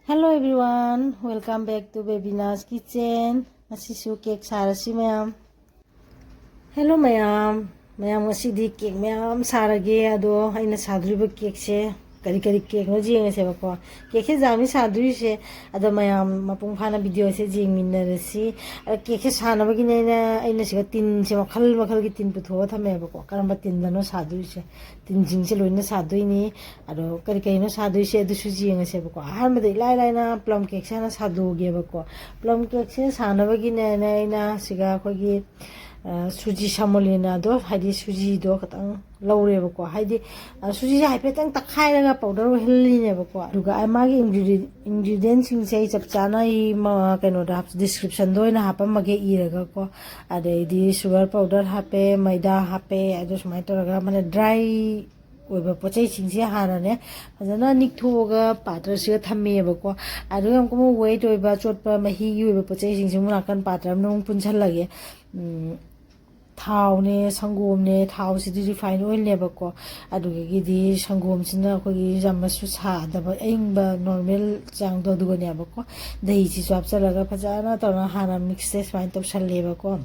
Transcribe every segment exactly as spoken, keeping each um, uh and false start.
Hello everyone, welcome back to Bebina's Kitchen. ꯉꯁꯤꯁꯨ cake ꯁꯥꯔꯁꯤ ꯃꯌꯥꯝ꯫ Hello ꯃꯌꯥꯝ, ꯃꯌꯥꯝ ꯉꯁꯤꯗꯤ cake ꯃꯌꯥꯝ ꯁꯥꯔꯒꯦ꯫ ꯑꯗꯣ ꯑꯩꯅ ꯁꯥꯗꯣꯔꯤꯕ cakeꯁꯦ ꯀꯔꯤ ꯀꯔꯤ cakeꯅꯣ ꯌꯦꯡꯉꯁꯦꯕꯀꯣ꯫ Cakeꯁꯦ ꯌꯥꯝꯃꯤ ꯁꯥꯗꯣꯔꯤꯁꯦ, ꯑꯗꯣ ꯃꯌꯥꯝ ꯃꯄꯨꯡ ꯐꯥꯅ videoꯁꯦ ꯌꯦꯡꯃꯤꯟꯅꯔꯁꯤ꯫ ꯑꯗꯣ cakeꯁꯦ ꯁꯥꯅꯕꯒꯤꯅꯦꯅ ꯑꯩꯅ ꯁꯤꯗ ꯇꯤꯟꯁꯦ ꯃꯈꯜ ꯃꯈꯜꯒꯤ ꯇꯤꯟ ꯄꯨꯊꯣꯛꯑ ꯊꯝꯃꯦꯕꯀꯣ꯫ ꯀꯔꯝꯕ ꯇꯤꯟꯗꯅꯣ ꯁꯥꯗꯣꯏꯁꯦ? ꯇꯤꯟꯁꯤꯡꯁꯦ ꯂꯣꯏꯅ ꯁꯥꯗꯣꯏꯅꯤ꯫ ꯑꯗꯣ ꯀꯔꯤ ꯀꯔꯤꯅꯣ ꯁꯥꯗꯣꯏꯁꯦ ꯑꯗꯨꯁꯨ ꯌꯦꯡꯉꯁꯦꯕꯀꯣ꯫ ꯑꯍꯥꯟꯕꯗ ꯏꯂꯥꯏ ꯂꯥꯏꯅ plum cakeꯁꯦ ꯍꯥꯟꯅ ꯁꯥꯗꯣꯛꯑꯒꯦꯕꯀꯣ꯫ Plum cakeꯁꯦ ꯁꯥꯅꯕꯒꯤꯅꯦꯅ ꯑꯩꯅ ꯁꯤꯒ ꯑꯩꯈꯣꯏꯒꯤ, ꯑ, ꯁꯨꯖꯤ semolinaꯗꯣ, ꯍꯥꯏꯗꯤ ꯁꯨꯖꯤꯗꯣ ꯈꯇꯪ ꯂꯧꯔꯦꯕꯀꯣ꯫ ꯍꯥꯏꯗꯤ, ꯑ, ꯁꯨꯖꯤꯁꯦ ꯍꯥꯏꯐꯦꯠꯇꯪ ꯇꯛꯈꯥꯏꯔꯒ powder ꯑꯣꯏꯍꯜꯂꯤꯅꯦꯕꯀꯣ꯫ ꯑꯗꯨꯒ ꯑꯩ ꯃꯥꯒꯤ ingredient, ingredientꯁꯤꯡꯁꯦ ꯑꯩ ꯆꯞ ꯆꯥꯅ ꯑꯩ ꯃ-, ꯀꯩꯅꯣꯗ ꯍꯥꯞ-, descriptionꯗ ꯑꯣꯏꯅ ꯍꯥꯞꯄꯝꯃꯒꯦ ꯏꯔꯒꯀꯣ꯫ ꯑꯗꯩꯗꯤ sugar powder ꯍꯥꯞꯄꯦ, ꯃꯩꯗꯥ ꯍꯥꯞꯄꯦ, ꯑꯗꯨ ꯁꯨꯃꯥꯏꯅ ꯇꯧꯔꯒ ꯃꯥꯅ dry ꯑꯣꯏꯕ ꯄꯣꯠ ꯆꯩꯁꯤꯡꯁꯦ ꯍꯥꯟꯅꯅꯦ ꯐꯖꯅ ꯅꯤꯛꯊꯣꯛꯑꯒ ꯄꯥꯇ꯭ꯔꯁꯤꯗ ꯊꯝꯃꯦꯕꯀꯣ꯫ ꯑꯗꯨꯒ ꯑꯃꯨꯛꯀ ꯑꯃꯨꯛ wet ꯑꯣꯏꯕ ꯑꯆꯣꯠꯄ ꯃꯍꯤꯒꯤ ꯑꯣꯏꯕ ꯄꯣꯠ ꯆꯩꯁꯤꯡꯁꯦ ꯑꯃꯨꯛ ꯅꯥꯀꯟ ꯄꯥꯇ꯭ꯔ ꯑꯃꯗ ꯑꯃꯨꯛ ꯄꯨꯟꯁꯜꯂꯒꯦ꯫ ꯎꯝ, ꯊꯥꯎꯅꯦ, ꯁꯪꯒꯣꯝꯅꯦ, ꯊꯥꯎꯁꯤꯗꯤ refine oilꯅꯦꯕꯀꯣ꯫ ꯑꯗꯨꯗꯒꯤꯗꯤ ꯁꯪꯒꯣꯝꯁꯤꯅ ꯑꯩꯈꯣꯏꯒꯤ ꯌꯥꯝꯅꯁꯨ ꯁꯥꯗꯕ, ꯑꯏꯪꯕ normal ꯆꯥꯡꯗꯣ ꯑꯗꯨꯒꯅꯦꯕꯀꯣ꯫ ꯗꯍꯤꯁꯤꯁꯨ ꯍꯥꯞꯆꯤꯜꯂꯒ ꯐꯖꯅ ꯇꯧꯔꯒ ꯍꯥꯟꯅ mixꯁꯦ ꯁꯨꯃꯥꯏꯅ ꯇꯧꯁꯜꯂꯦꯕꯀꯣ꯫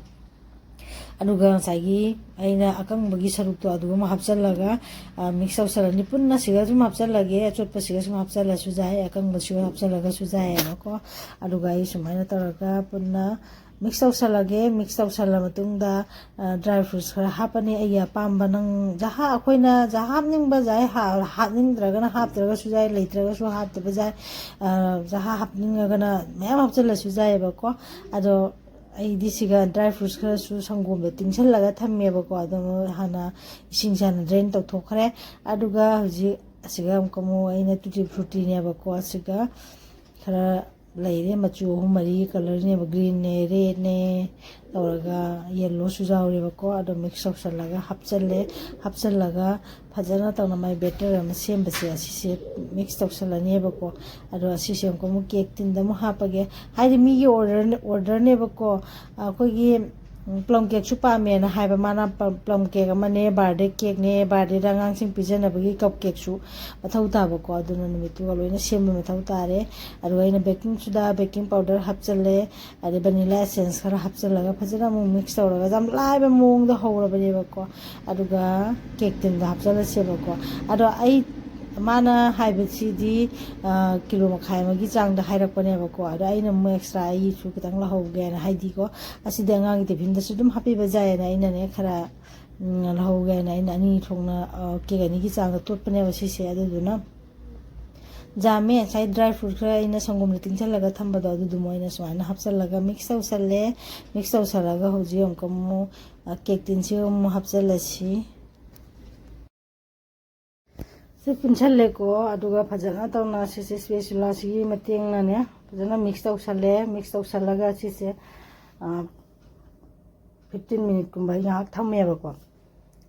ꯑꯗꯨꯒ ꯉꯁꯥꯏꯒꯤ ꯑꯩꯅ ꯑꯀꯪꯕꯒꯤ ꯁꯔꯨꯛꯇꯣ ꯑꯗꯨꯒ ꯑꯃꯨꯛ ꯍꯥꯞꯆꯤꯜꯂꯒ, ꯑ, mix ꯇꯧꯁꯜꯂꯅꯤ꯫ ꯄꯨꯟꯅ ꯁꯤꯒ ꯁꯨꯝ ꯍꯥꯞꯆꯤꯜꯂꯒꯦ, ꯑꯆꯣꯠꯄꯁꯤꯒ ꯁꯨꯝ ꯍꯥꯞꯆꯤꯜꯂꯁꯨ ꯌꯥꯏ, ꯑꯀꯪꯕꯁꯤꯒ ꯍꯥꯞꯆꯤꯜꯂꯒꯁꯨ ꯌꯥꯏꯑꯕꯀꯣ꯫ ꯑꯗꯨꯒ ꯑꯩ ꯁꯨꯃꯥꯏꯅ ꯇꯧꯔꯒ ꯄꯨꯟꯅ mix ꯇꯧꯁꯜꯂꯒꯦ꯫ Mix ꯇꯧꯁꯜꯂ ꯃꯇꯨꯡꯗ, ꯑ, dry fruits ꯈꯔ ꯍꯥꯞꯄꯅꯤ꯫ ꯑꯩꯒꯤ ꯑꯄꯥꯝꯕ ꯅꯪ ꯖꯍꯥ, ꯑꯩꯈꯣꯏꯅ ꯖꯍꯥ ꯍꯥꯞꯅꯤꯡꯕ ꯖꯥꯏ ꯍꯥ-, ꯍꯥꯞꯅꯤꯡꯗ꯭ꯔꯒꯅ ꯍꯥꯞꯇ꯭ꯔꯒꯁꯨ ꯌꯥꯏ, ꯂꯩꯇ꯭ꯔꯒꯁꯨ ꯍꯥꯞꯇꯕ ꯌꯥꯏ꯫ ꯑ, ꯖꯍꯥ ꯍꯥꯞꯅꯤꯡꯉꯒꯅ ꯃꯌꯥꯝ ꯍꯥꯞꯆꯤꯜꯂꯁꯨ ꯌꯥꯏꯑꯕꯀꯣ꯫ ꯑꯗꯣ ꯑꯩꯗꯤ ꯁꯤꯒ dry fruits ꯈꯔꯁꯨ ꯁꯪꯒꯣꯝꯗ ꯇꯤꯡꯁꯜꯂꯒ ꯊꯝꯃꯦꯕꯀꯣ꯫ ꯑꯗꯣ ꯍꯥꯟꯅ ꯏꯁꯤꯡꯁꯦ ꯍꯥꯟꯅ drain ꯇꯧꯊꯣꯛꯈ꯭ꯔꯦ꯫ ꯑꯗꯨꯒ ꯍꯧꯖꯤꯛ ꯑꯁꯤꯒ ꯑꯃꯨꯛꯀ ꯑꯃꯨꯛ ꯑꯩꯅ tutti fruttiꯅꯦꯕꯀꯣ꯫ ꯑꯁꯤꯒ ꯈꯔ ꯂꯩꯔꯦ, ꯃꯆꯨ ꯑꯍꯨꯝ ꯃꯔꯤ colorꯅꯦꯕ, greenꯅꯦ, redꯅꯦ ꯇꯧꯔꯒ yellowꯁꯨ ꯌꯥꯎꯔꯦꯕꯀꯣ꯫ ꯑꯗꯣ mix ꯇꯧꯁꯜꯂꯒ ꯍꯥꯞꯆꯜꯂꯦ꯫ ꯍꯥꯞꯆꯜꯂꯒ ꯐꯖꯅ ꯇꯧꯅ ꯃꯥꯏ batter ꯑꯃ ꯁꯦꯝꯕꯁꯦ, ꯑꯁꯤꯁꯦ mix ꯇꯧꯁꯜꯂꯅꯦꯕꯀꯣ꯫ ꯑꯗꯣ ꯑꯁꯤꯁꯦ ꯑꯃꯨꯛꯀ ꯑꯃꯨꯛ cake tinꯗ ꯑꯃꯨꯛ ꯍꯥꯞꯄꯒꯦ꯫ ꯍꯥꯏꯗꯤ ꯃꯤꯒꯤ order, orderꯅꯦꯕꯀꯣ꯫ ꯑꯩꯈꯣꯏꯒꯤ ꯄ꯭ꯂꯝ ꯀꯦꯛꯁꯨ ꯄꯥꯝꯃꯦꯅ ꯍꯥꯏꯕ ꯃꯥꯅ꯫ ꯄ꯭ꯂꯝ ꯀꯦꯛ ꯑꯃꯅꯦ, ꯕꯥꯔꯗꯦ ꯀꯦꯛꯅꯦ, ꯕꯥꯔꯗꯦꯗ ꯑꯉꯥꯡꯁꯤꯡ ꯄꯤꯖꯅꯕꯒꯤ ꯀꯞ ꯀꯦꯛꯁꯨ ꯃꯊꯧ ꯇꯥꯕꯀꯣ꯫ ꯑꯗꯨꯅ ꯅꯨꯃꯤꯠꯇꯨꯒ ꯂꯣꯏꯅ ꯁꯦꯝꯕ ꯃꯊꯧ ꯇꯥꯔꯦ꯫ ꯑꯗꯨꯒ ꯑꯩꯅ ꯕꯦꯀꯤꯡ ꯁꯣꯗꯥ, ꯕꯦꯀꯤꯡ ꯄꯥꯎꯗꯔ ꯍꯥꯞꯆꯤꯜꯂꯦ꯫ ꯑꯗꯩ ꯚꯅꯤꯂꯥ ꯑꯦꯁꯦꯟꯁ ꯈꯔ ꯍꯥꯞꯆꯤꯜꯂꯒ ꯐꯖꯅ ꯑꯃꯨꯛ ꯃꯤꯛꯁ ꯇꯧꯔꯒ ꯌꯥꯝ ꯂꯥꯏꯕ ꯃꯑꯣꯡꯗ ꯍꯧꯔꯕꯅꯦꯕꯀꯣ꯫ ꯑꯗꯨꯒ ꯀꯦꯛ ꯇꯤꯟꯗ ꯍꯥꯞꯆꯤꯜꯂꯁꯦꯕꯀꯣ꯫ ꯑꯗꯣ ꯑꯩ, ꯃꯥꯅ ꯍꯥꯏꯕꯁꯤꯗꯤ ꯀꯤꯂꯣ ꯃꯈꯥꯏ ꯑꯃꯒꯤ ꯆꯥꯡꯗ ꯍꯥꯏꯔꯛꯄꯅꯦꯕꯀꯣ꯫ ꯑꯗꯣ ꯑꯩꯅ ꯑꯃꯨꯛ ꯑꯦꯛꯁꯇ꯭ꯔꯥ ꯑꯩꯁꯨ ꯈꯤꯇꯪ ꯂꯧꯍꯧꯒꯦꯅ ꯍꯥꯏꯗꯤꯀꯣ꯫ ꯑꯁꯤꯗꯤ ꯑꯉꯥꯡꯒꯤ ꯇꯤꯐꯤꯟꯗꯁꯨ ꯑꯗꯨꯝ ꯍꯥꯞꯄꯤꯕ ꯌꯥꯏꯌꯦꯅ ꯑꯩꯅꯅꯦ ꯈꯔ ꯂꯧꯍꯧꯒꯦꯅ ꯑꯩꯅ ꯑꯅꯤ ꯊꯣꯛꯅ, ꯀꯦꯛ ꯑꯅꯤꯒꯤ ꯆꯥꯡꯗ ꯇꯣꯠꯄꯅꯦꯕ ꯁꯤꯁꯦ꯫ ꯑꯗꯨꯗꯨꯅ ꯖꯥꯝꯃꯦ꯫ ꯉꯁꯥꯏ ꯗ꯭ꯔꯥꯏ ꯐ꯭ꯔꯨꯠ ꯈꯔ ꯑꯩꯅ ꯁꯪꯒꯣꯝꯗ ꯇꯤꯡꯁꯜꯂꯒ ꯊꯝꯕꯗꯣ, ꯑꯗꯨꯗꯨ ꯃꯣꯏꯅ ꯁꯨꯃꯥꯏꯅ ꯍꯥꯞꯆꯜꯂꯒ ꯃꯤꯛꯁ ꯇꯧꯁꯜꯂꯦ꯫ ꯃꯤꯛꯁ ꯇꯧꯁꯜꯂꯒ ꯍꯧꯖꯤꯛ ꯑꯃꯨꯛꯀ ꯑꯃꯨꯛ ꯀꯦꯛ ꯇꯤꯟꯁꯤ ꯑꯃꯨꯛ ꯍꯥꯞꯆꯜꯂꯁꯤ꯫ ꯁꯤ ꯄꯨꯟꯁꯜꯂꯦꯀꯣ꯫ ꯑꯗꯨꯒ ꯐꯖꯅ ꯇꯧꯅ ꯁꯤꯁꯦ ꯁ꯭ꯄꯦꯆꯨꯂꯥꯁꯤꯒꯤ ꯃꯇꯦꯡꯅꯅꯦ ꯐꯖꯅ ꯃꯤꯛꯁ ꯇꯧꯁꯜꯂꯦ꯫ ꯃꯤꯛꯁ ꯇꯧꯁꯜꯂꯒ ꯁꯤꯁꯦ ꯐꯤꯐꯇꯤꯟ ꯃꯤꯅꯤꯠꯀꯨꯝꯕ ꯑꯩ ꯉꯥꯏꯍꯥꯛ ꯊꯝꯃꯦꯕꯀꯣ꯫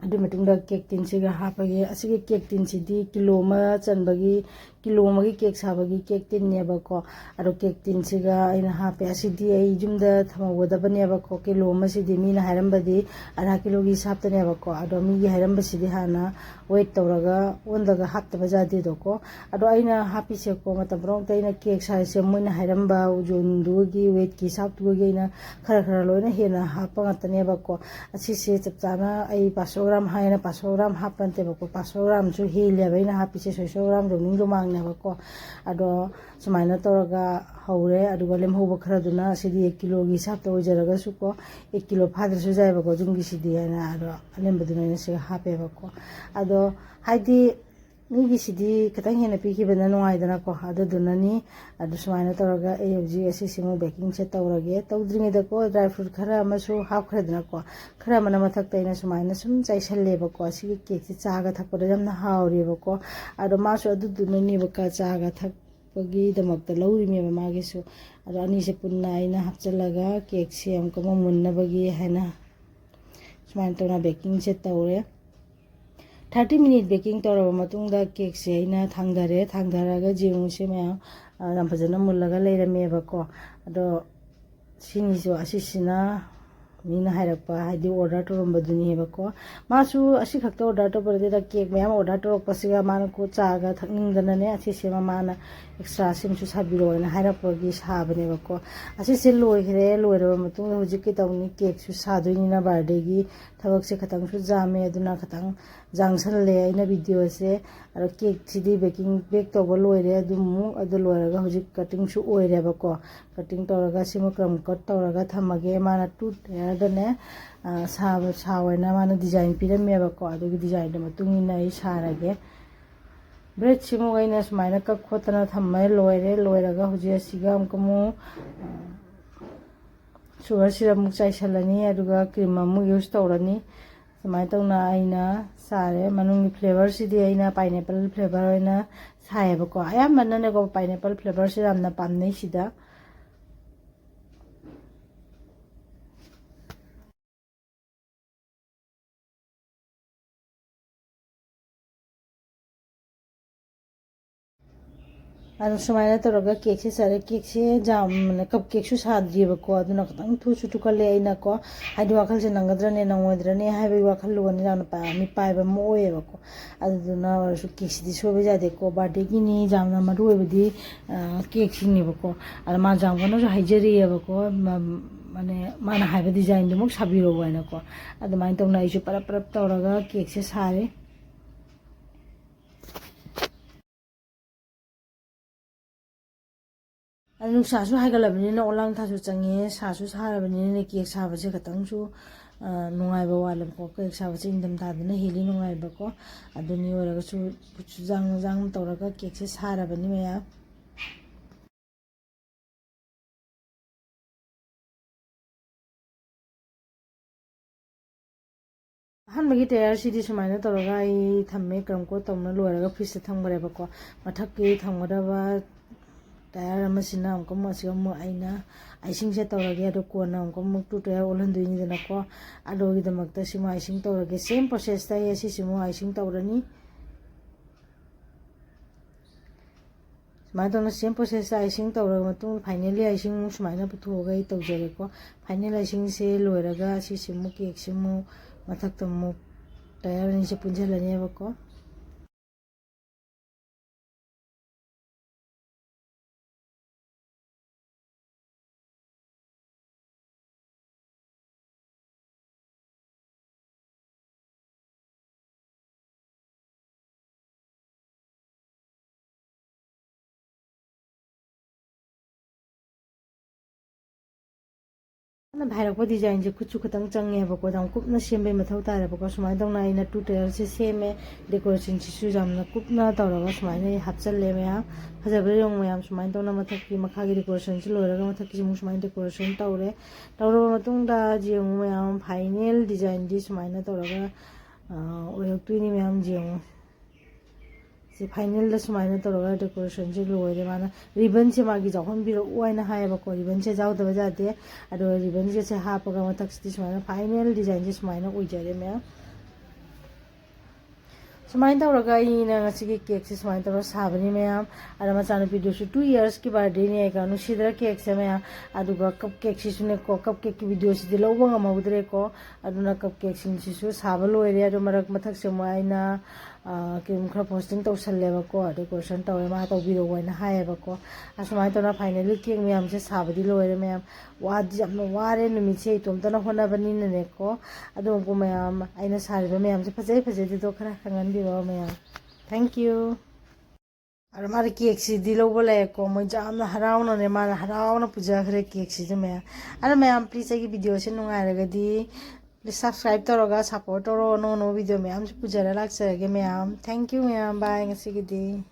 ꯑꯗꯨꯒꯤ ꯃꯇꯨꯡꯗ ꯀꯦꯛ ꯇꯤꯟꯁꯤꯒ ꯍꯥꯞꯄꯒꯦ꯫ ꯑꯁꯤꯒꯤ ꯀꯦꯛ ꯇꯤꯟꯁꯤꯗꯤ ꯀꯤꯂꯣ ꯑꯃ ꯆꯟꯕꯒꯤ, ꯀꯤꯂꯣ ꯑꯃꯒꯤ ꯀꯦꯛ ꯁꯥꯕꯒꯤ ꯀꯦꯛ ꯇꯤꯟꯅꯦꯕꯀꯣ꯫ ꯑꯗꯣ ꯀꯦꯛ ꯇꯤꯟꯁꯤꯒ ꯑꯩꯅ ꯍꯥꯞꯄꯦ꯫ ꯑꯁꯤꯗꯤ ꯑꯩ ꯌꯨꯝꯗ ꯊꯝꯍꯧꯒꯗꯕꯅꯦꯕꯀꯣ꯫ ꯀꯤꯂꯣ ꯑꯃꯁꯤꯗꯤ ꯃꯤꯅ ꯍꯥꯏꯔꯝꯕꯗꯤ ꯑꯙꯥ ꯀꯤꯂꯣꯒꯤ ꯁꯥꯞꯇꯅꯦꯕꯀꯣ꯫ ꯑꯗꯣ ꯃꯤꯒꯤ ꯍꯥꯏꯔꯝꯕꯁꯤꯗꯤ ꯍꯥꯟꯅ ꯋꯦꯠ ꯇꯧꯔꯒ ꯑꯣꯟꯗꯒ ꯍꯥꯞꯇꯕ ꯌꯥꯗꯦꯗꯣꯀꯣ꯫ ꯑꯗꯣ ꯑꯩꯅ ꯍꯥꯞꯄꯤꯁꯦꯀꯣ, ꯃꯇꯝ ꯄꯨꯝꯅꯃꯛꯇ ꯑꯩꯅ ꯀꯦꯛ ꯁꯥꯏꯖꯁꯦ ꯃꯣꯏꯅ ꯍꯥꯏꯔꯝꯕ ꯖꯣꯟꯗꯨꯒꯤ ꯋꯦꯠꯀꯤ ꯁꯥꯞꯇꯨꯒꯤ ꯑꯩꯅ ꯈꯔ ꯈꯔ ꯂꯣꯏꯅ ꯍꯦꯟꯅ ꯍꯥꯞꯄ ꯉꯥꯛꯇꯅꯦꯕꯀꯣ꯫ ꯑꯁꯤꯁꯦ ꯆꯞ ꯆꯥꯅ ꯑꯩ ꯄꯥꯁꯣ ꯒ꯭ꯔꯥꯝ ꯍꯥꯏꯅ ꯄꯥꯁꯣ ꯒ꯭ꯔꯥꯝ ꯍꯥꯞꯄ ꯅꯠꯇꯦꯕꯀꯣ, ꯄꯥꯁꯣ ꯒ꯭ꯔꯥꯝꯁꯨ ꯍꯦꯜꯂꯦꯕ ꯑꯩꯅ ꯍꯥꯞꯄꯤꯁꯦ, ꯁꯣꯏꯁꯣ ꯒ꯭ꯔꯥꯝꯗꯣ ꯅꯤꯡꯗꯣ ꯃꯥꯡꯅꯦꯕꯀꯣ꯫ ꯑꯗꯣ ꯁꯨꯃꯥꯏꯅ ꯇꯧꯔꯒ ꯍꯧꯔꯦ꯫ ꯑꯗꯨꯒ ꯂꯦꯝꯍꯧꯕ ꯈꯔꯗꯨꯅ, ꯁꯤꯗꯤ ꯑꯩꯠ ꯀꯤꯂꯣꯒꯤ ꯍꯤꯁꯥꯞꯇ ꯑꯣꯏꯖꯔꯒꯁꯨꯀꯣ, ꯑꯩꯠ ꯀꯤꯂꯣ ꯐꯥꯗ꯭ꯔꯁꯨ ꯌꯥꯏꯕꯀꯣ ꯌꯨꯝꯒꯤꯁꯤꯗꯤ ꯍꯥꯏꯅ, ꯑꯗꯣ ꯑꯂꯦꯝꯕꯗꯨꯅ ꯑꯩꯅ ꯁꯤꯒ ꯍꯥꯞꯄꯦꯕꯀꯣ꯫ ꯑꯗꯣ ꯍꯥꯏꯗꯤ ꯃꯤꯒꯤꯁꯤꯗꯤ ꯈꯤꯇꯪ ꯍꯦꯟꯅ ꯄꯤꯈꯤꯕꯅ ꯅꯨꯡꯉꯥꯏꯗꯅꯀꯣ, ꯑꯗꯨꯗꯨꯅꯅꯤ꯫ ꯑꯗꯨ ꯁꯨꯃꯥꯏꯅ ꯇꯧꯔꯒ ꯑꯩ ꯍꯧꯖꯤꯛ ꯑꯁꯤꯁꯤꯃꯨꯛ ꯕꯦꯀꯤꯡꯁꯦ ꯇꯧꯔꯒꯦ꯫ ꯇꯧꯗ꯭ꯔꯤꯉꯩꯗꯀꯣ ꯗ꯭ꯔꯥꯏ ꯐ꯭ꯔꯨꯠ ꯈꯔ ꯑꯃꯁꯨ ꯍꯥꯞꯈ꯭ꯔꯦꯗꯅꯀꯣ, ꯈꯔ ꯑꯃꯅ ꯃꯊꯛꯇ ꯑꯩꯅ ꯁꯨꯃꯥꯏꯅ ꯁꯨꯝ ꯆꯥꯏꯁꯜꯂꯦꯕꯀꯣ꯫ ꯑꯁꯤꯒꯤ ꯀꯦꯛꯁꯦ ꯆꯥꯒ ꯊꯛꯄꯗ ꯌꯥꯝꯅ ꯍꯥꯎꯔꯦꯕꯀꯣ꯫ ꯑꯗꯣ ꯃꯥꯁꯨ ꯑꯗꯨꯗꯨꯅꯅꯦꯕꯀꯣ ꯆꯥꯒ ꯊꯛꯄꯒꯤꯗꯃꯛꯇ ꯂꯧꯔꯤꯅꯦꯕ ꯃꯥꯒꯤꯁꯨ꯫ ꯑꯗꯣ ꯑꯅꯤꯁꯦ ꯄꯨꯟꯅ ꯑꯩꯅ ꯍꯥꯞꯆꯤꯜꯂꯒ ꯀꯦꯛꯁꯦ ꯑꯃꯨꯛꯀ ꯑꯃꯨꯛ ꯃꯨꯟꯅꯕꯒꯤ ꯍꯥꯏꯅ ꯁꯨꯃꯥꯏꯅ ꯇꯧꯅ ꯕꯦꯀꯤꯡꯁꯦ ꯇꯧꯔꯦ꯫ ꯊꯥꯔꯇꯤ ꯃꯤꯅꯤꯠ ꯕꯦꯀꯤꯡ ꯇꯧꯔꯕ ꯃꯇꯨꯡꯗ ꯀꯦꯛꯁꯦ ꯑꯩꯅ ꯊꯥꯡꯊꯔꯦ꯫ ꯊꯥꯡꯊꯔꯒ ꯌꯦꯡꯉꯨꯁꯦ ꯃꯌꯥꯝ, ꯑ, ꯌꯥꯝ ꯐꯖꯅ ꯃꯨꯜꯂꯒ ꯂꯩꯔꯝꯃꯦꯕꯀꯣ꯫ ꯑꯗꯣ ꯁꯤꯅꯤꯁꯨ ꯑꯁꯤꯁꯤꯅ ꯃꯤꯅ ꯍꯥꯏꯔꯛꯄ, ꯍꯥꯏꯗꯤ order ꯇꯧꯔꯝꯕꯗꯨꯅꯦꯕꯀꯣ꯫ ꯃꯥꯁꯨ ꯑꯁꯤ ꯈꯛꯇ order ꯇꯧꯕ ꯅꯠꯇꯦꯗ, cake ꯃꯌꯥꯝ order ꯇꯧꯔꯛꯄꯁꯤꯒ ꯃꯥꯅ ꯀꯣ ꯆꯥꯒ ꯊꯛꯅꯤꯡꯗꯅꯅꯦ, ꯑꯁꯤꯁꯦ ꯃꯃꯥꯅ extra ꯁꯦꯝꯁꯨ ꯁꯥꯕꯤꯔꯣꯅ ꯍꯥꯏꯔꯛꯄꯒꯤ ꯁꯥꯕꯅꯦꯕꯀꯣ꯫ ꯑꯁꯤꯁꯦ ꯂꯣꯏꯈ꯭ꯔꯦ꯫ ꯂꯣꯏꯔꯕ ꯃꯇꯨꯡꯗ ꯍꯧꯖꯤꯛ ꯀꯩꯗꯧꯅꯤ, cakeꯁꯨ ꯁꯥꯗꯣꯏꯅꯤꯅ, birthdayꯒꯤ ꯊꯕꯛꯁꯦ ꯈꯤꯇꯪꯁꯨ ꯌꯥꯝꯃꯦ, ꯑꯗꯨꯅ ꯈꯤꯇꯪ ꯌꯥꯡꯁꯜꯂꯦ ꯑꯩꯅ videoꯁꯦ꯫ ꯑꯗꯣ cakeꯁꯤꯗꯤ baking, bake ꯇꯧꯕ ꯂꯣꯏꯔꯦ꯫ ꯑꯗꯨꯃꯨꯛ ꯑꯗꯨ ꯂꯣꯏꯔꯒ ꯍꯧꯖꯤꯛ cuttingꯁꯨ ꯑꯣꯏꯔꯦꯕꯀꯣ꯫ Cutting ꯇꯧꯔꯒ ꯁꯤꯃ crumb cut ꯇꯧꯔꯒ ꯊꯝꯃꯒꯦ꯫ ꯃꯥꯅ two tierꯗꯅꯦ, ꯑ, ꯁꯥꯕ, ꯁꯥꯎ ꯍꯥꯏꯅ ꯃꯥꯅ design ꯄꯤꯔꯝꯃꯦꯕꯀꯣ꯫ ꯑꯗꯨꯒꯤ designꯗꯣ ꯃꯇꯨꯡ ꯏꯟꯅ ꯑꯩ ꯁꯥꯔꯒꯦ꯫ Breadꯁꯤꯃꯨꯛ ꯑꯩꯅ ꯁꯨꯃꯥꯏꯅ ꯀꯛ ꯈꯣꯠꯇꯅ ꯊꯝꯃꯦ꯫ ꯂꯣꯏꯔꯦ꯫ ꯂꯣꯏꯔꯒ ꯍꯧꯖꯤꯛ ꯑꯁꯤꯒ ꯑꯃꯨꯛꯀ ꯑꯃꯨꯛ, ꯑ, sugar syrup ꯑꯃꯨꯛ ꯆꯥꯏꯁꯤꯜꯂꯅꯤ, ꯑꯗꯨꯒ cream ꯑꯃꯨꯛ use ꯇꯧꯔꯅꯤ꯫ ꯁꯨꯃꯥꯏꯅ ꯇꯧꯅ ꯑꯩꯅ ꯁꯥꯔꯦ꯫ ꯃꯅꯨꯡꯒꯤ flavorꯁꯤꯗꯤ ꯑꯩꯅ pineapple flavour ꯑꯣꯏꯅ ꯁꯥꯏꯌꯦꯕꯀꯣ꯫ ꯑꯌꯥꯝꯕꯅꯅꯦꯀꯣ, pineapple flavourꯁꯦ ꯌꯥꯝꯅ ꯄꯥꯝꯅꯩ ꯁꯤꯗ꯫ ꯑꯗꯨ ꯁꯨꯃꯥꯏꯅ ꯇꯧꯔꯒ cakeꯁꯦ ꯁꯥꯔꯦ꯫ Cakeꯁꯦ ꯌꯥꯝꯅ, cup cakeꯁꯨ ꯁꯥꯗ꯭ꯔꯤꯕꯀꯣ, ꯑꯗꯨꯅ ꯈꯤꯇꯪ ꯊꯨꯁꯨ ꯊꯨꯀꯜꯂꯦ ꯑꯩꯅꯀꯣ, ꯍꯥꯏꯗꯤ ꯋꯥꯈꯜꯁꯦ ꯅꯪꯒꯗ꯭ꯔꯅꯦ ꯅꯪꯉꯣꯏꯗ꯭ꯔꯅꯦ ꯍꯥꯏꯕꯒꯤ ꯋꯥꯈꯜꯂꯣꯟ ꯌꯥꯝꯅ ꯄꯥ-, ꯃꯤꯄꯥꯏꯕ ꯑꯃ ꯑꯣꯏꯌꯦꯕꯀꯣ꯫ ꯑꯗꯨꯗꯨꯅ ꯑꯣꯏꯔꯁꯨ cakeꯁꯤꯗꯤ ꯁꯣꯏꯕ ꯌꯥꯗꯦꯀꯣ, birthdayꯒꯤꯅꯤ, ꯌꯥꯝꯅ ꯃꯔꯨ ꯑꯣꯏꯕꯗꯤ, ꯑ, cakeꯁꯤꯡꯅꯦꯕꯀꯣ꯫ ꯑꯗ ꯃꯥ ꯌꯥꯝ ꯀꯟꯅꯁꯨ ꯍꯥꯏꯖꯔꯤꯑꯕꯀꯣ, ꯃ-, ꯃꯥꯅꯦ, ꯃꯥꯅ ꯍꯥꯏꯕ designꯗꯨꯃꯛ ꯁꯥꯕꯤꯔꯛꯑꯣ ꯍꯥꯏꯅꯀꯣ꯫ ꯑꯗꯨꯃꯥꯏꯅ ꯇꯧꯅ ꯑꯩꯁꯨ ꯄꯔꯞ ꯄꯔꯞ ꯇꯧꯔꯒ cakeꯁꯦ ꯁꯥꯔꯦ꯫ ꯑꯗꯨ ꯅꯨꯡꯁꯥꯁꯨ ꯍꯥꯏꯒꯠꯂꯕꯅꯤꯅ ꯑꯣꯂꯥꯡ ꯊꯥꯁꯨ ꯆꯪꯉꯦ, ꯁꯥꯁꯨ ꯁꯥꯔꯕꯅꯤꯅ cake ꯁꯥꯕꯁꯦ ꯈꯤꯇꯪꯁꯨ, ꯑ, ꯅꯨꯡꯉꯥꯏꯕ ꯋꯥꯠꯂꯦꯕꯀꯣ꯫ Cake ꯁꯥꯕꯁꯦ ꯏꯪꯊꯝꯊꯥꯗꯅ ꯍꯦꯜꯂꯤ ꯅꯨꯡꯉꯥꯏꯕꯀꯣ꯫ ꯑꯗꯨꯅꯤ ꯑꯣꯏꯔꯒꯁꯨ ꯈꯨꯠꯁꯨ ꯌꯥꯡꯅ ꯌꯥꯡꯅ ꯇꯧꯔꯒ cakeꯁꯦ ꯁꯥꯔꯕꯅꯤ ꯃꯌꯥꯝ꯫ ꯑꯍꯥꯟꯕꯒꯤ tierꯁꯤꯗꯤ ꯁꯨꯃꯥꯏꯅ ꯇꯧꯔꯒ ꯑꯩ ꯊꯝꯃꯦ, crumb coat ꯇꯧꯅ ꯂꯣꯏꯔꯒ fridgeꯇ ꯊꯝꯈ꯭ꯔꯦꯕꯀꯣ꯫ ꯃꯊꯛꯀꯤ ꯊꯝꯒꯗꯕ tier ꯑꯃꯁꯤꯅ ꯑꯃꯨꯛꯀ ꯑꯃꯨꯛ ꯑꯁꯤꯒ ꯑꯃꯨꯛ ꯑꯩꯅ icingꯁꯦ ꯇꯧꯔꯒꯦ, ꯑꯗꯣ ꯀꯣꯟꯅ ꯑꯃꯨꯛꯀ ꯑꯃꯨꯛ two tier ꯑꯣꯜꯍꯟꯗꯣꯏꯅꯤꯗꯅꯀꯣ꯫ ꯑꯗꯨꯒꯤꯗꯃꯛꯇ ꯁꯤꯃ icing ꯇꯧꯔꯒꯦ꯫ Same processꯇ ꯑꯩ ꯑꯁꯤꯁꯤꯃꯨꯛ icing ꯇꯧꯔꯅꯤ꯫ ꯁꯨꯃꯥꯏꯅ ꯇꯧꯅ same process icing ꯇꯧꯔꯕ ꯃꯇꯨꯡ, finally icing ꯑꯃꯨꯛ ꯁꯨꯃꯥꯏꯅ ꯄꯨꯊꯣꯛꯑꯒ ꯑꯩ ꯇꯧꯖꯔꯦꯀꯣ꯫ Final icingꯁꯦ ꯂꯣꯏꯔꯒ ꯁꯤꯁꯦ ꯑꯃꯨꯛ, cakeꯁꯦ ꯑꯃꯨꯛ ꯃꯊꯛꯇ ꯑꯃꯨꯛ ꯇꯌꯥꯔ ꯑꯅꯤꯁꯦ ꯄꯨꯟꯁꯤꯜꯂꯅꯦꯕꯀꯣ꯫ ꯃꯥꯅ ꯍꯥꯏꯔꯛꯄ designꯁꯦ ꯈꯨꯠꯁꯨ ꯈꯤꯇꯪ ꯆꯪꯉꯦꯕꯀꯣ, ꯌꯥꯝ ꯀꯨꯞꯅ ꯁꯦꯝꯕꯩ ꯃꯊꯧ ꯇꯥꯔꯦꯕꯀꯣ꯫ ꯁꯨꯃꯥꯏꯅ ꯇꯧꯅ ꯑꯩꯅ two tayerꯁꯦ ꯁꯦꯝꯃꯦ꯫ Decorationꯁꯤꯁꯨ ꯌꯥꯝꯅ ꯀꯨꯞꯅ ꯇꯧꯔꯒ ꯁꯨꯃꯥꯏꯅ ꯑꯩ ꯍꯥꯞꯆꯜꯂꯦ ꯃꯌꯥꯝ꯫ ꯐꯖꯕ꯭ꯔꯥ ꯌꯦꯡꯉꯨ ꯃꯌꯥꯝ꯫ ꯁꯨꯃꯥꯏꯅ ꯇꯧꯅ ꯃꯊꯛꯀꯤ, ꯃꯈꯥꯒꯤ decorationꯁꯤ ꯂꯣꯏꯔꯒ ꯃꯊꯛꯀꯤꯁꯤ ꯑꯃꯨꯛ ꯁꯨꯃꯥꯏꯅ decoration ꯇꯧꯔꯦ꯫ ꯇꯧꯔꯕ ꯃꯇꯨꯡꯗ ꯌꯦꯡꯉꯨ ꯃꯌꯥꯝ, final designꯗꯤ ꯁꯨꯃꯥꯏꯅ ꯇꯧꯔꯒ, ꯑ, ꯑꯣꯏꯔꯛꯇꯣꯏꯅꯤ ꯃꯌꯥꯝ, ꯌꯦꯡꯉꯨ꯫ ꯁꯤ finalꯗ ꯁꯨꯃꯥꯏꯅ ꯇꯧꯔꯒ decorationꯁꯦ ꯂꯣꯏꯔꯦ꯫ ꯃꯥꯅ ribbonꯁꯦ ꯃꯥꯒꯤ ꯌꯥꯎꯍꯟꯕꯤꯔꯛꯎ ꯍꯥꯏꯅ ꯍꯥꯏꯌꯦꯕꯀꯣ, ribbonꯁꯦ ꯌꯥꯎꯗꯕ ꯌꯥꯗꯦ꯫ ꯑꯗꯨꯒ ribbonꯒꯁꯦ ꯍꯥꯞꯄꯒ ꯃꯊꯛꯁꯤꯗꯤ ꯁꯨꯃꯥꯏꯅ final designꯁꯦ ꯁꯨꯃꯥꯏꯅ ꯑꯣꯏꯖꯔꯦ ꯃꯌꯥꯝ꯫ ꯁꯨꯃꯥꯏꯅ ꯇꯧꯔꯒ ꯑꯩꯅ ꯉꯁꯤꯒꯤ cakeꯁꯦ ꯁꯨꯃꯥꯏꯅ ꯇꯧꯔꯒ ꯁꯥꯕꯅꯤ ꯃꯌꯥꯝ꯫ ꯑꯗ ꯃꯆꯥꯅꯨꯄꯤꯗꯨꯁꯨ two yearsꯀꯤ birthdayꯅꯦ, ꯀꯩꯅꯣ, ꯅꯨꯡꯁꯤꯗ꯭ꯔꯥ cakeꯁꯦ ꯃꯌꯥꯝ? ꯑꯗꯨꯒ cupcakeꯁꯤꯁꯨꯅꯦꯀꯣ, cupcakeꯀꯤ videoꯁꯤꯗꯤ ꯂꯧꯕ ꯉꯝꯍꯧꯗ꯭ꯔꯦꯀꯣ꯫ ꯑꯗꯨꯅ cupcakeꯁꯤꯡꯁꯤꯁꯨ ꯁꯥꯕ ꯂꯣꯏꯔꯦ꯫ ꯑꯗꯨ ꯃꯔꯛ, ꯃꯊꯛꯁꯦ ꯑꯃꯨꯛ ꯑꯩꯅ, ꯑ, ꯀꯩꯅꯣ ꯈꯔ posting ꯇꯧꯁꯜꯂꯦꯕꯀꯣ, decoration ꯇꯧꯋꯦ, ꯃꯥ ꯇꯧꯕꯤꯔꯛꯑꯣ ꯍꯥꯏꯅ ꯍꯥꯏꯌꯦꯕꯀꯣ꯫ ꯑꯁꯨꯃꯥꯏꯅ ꯇꯧꯅ finally cake ꯃꯌꯥꯝꯁꯦ ꯁꯥꯕꯗꯤ ꯂꯣꯏꯔꯦ ꯃꯌꯥꯝ꯫ ꯋꯥꯗꯤ ꯌꯥꯝꯅ ꯋꯥꯔꯦ, ꯅꯨꯃꯤꯠꯁꯦ ꯏꯇꯣꯝꯇꯅ ꯍꯣꯠꯅꯕꯅꯤꯅꯅꯦꯀꯣ꯫ ꯑꯗꯨꯕꯨ ꯃꯌꯥꯝ, ꯑꯩꯅ ꯁꯥꯔꯤꯕ ꯃꯌꯥꯝꯁꯦ ꯐꯖꯩ ꯐꯖꯗꯦꯗꯣ ꯈꯔ ꯈꯪꯍꯟꯕꯤꯔꯛꯑꯣ ꯃꯌꯥꯝ꯫ Thank you꯫ ꯑꯗꯣ ꯃꯥꯅ cakeꯁꯤꯗꯤ ꯂꯧꯕ ꯂꯥꯛꯑꯦꯀꯣ꯫ ꯃꯣꯏ ꯌꯥꯝꯅ ꯍꯔꯥꯎꯅꯅꯦ, ꯃꯥꯅ ꯍꯔꯥꯎꯅ ꯄꯨꯖꯈ꯭ꯔꯦ cakeꯁꯤꯁꯨ ꯃꯌꯥꯝ꯫ ꯑꯗꯣ ꯃꯌꯥꯝ, please ꯑꯩꯒꯤ videoꯁꯦ ꯅꯨꯡꯉꯥꯏꯔꯒꯗꯤ please subscribe ꯇꯧꯔꯒ support ꯇꯧꯔꯣ꯫ ꯑꯅꯧ ꯑꯅꯧꯕ video ꯃꯌꯥꯝꯁꯨ ꯄꯨꯖꯔ ꯂꯥꯛꯆꯔꯒꯦ ꯃꯌꯥꯝ꯫ Thank you ꯃꯌꯥꯝ, bye ꯉꯁꯤꯒꯤꯗꯤ꯫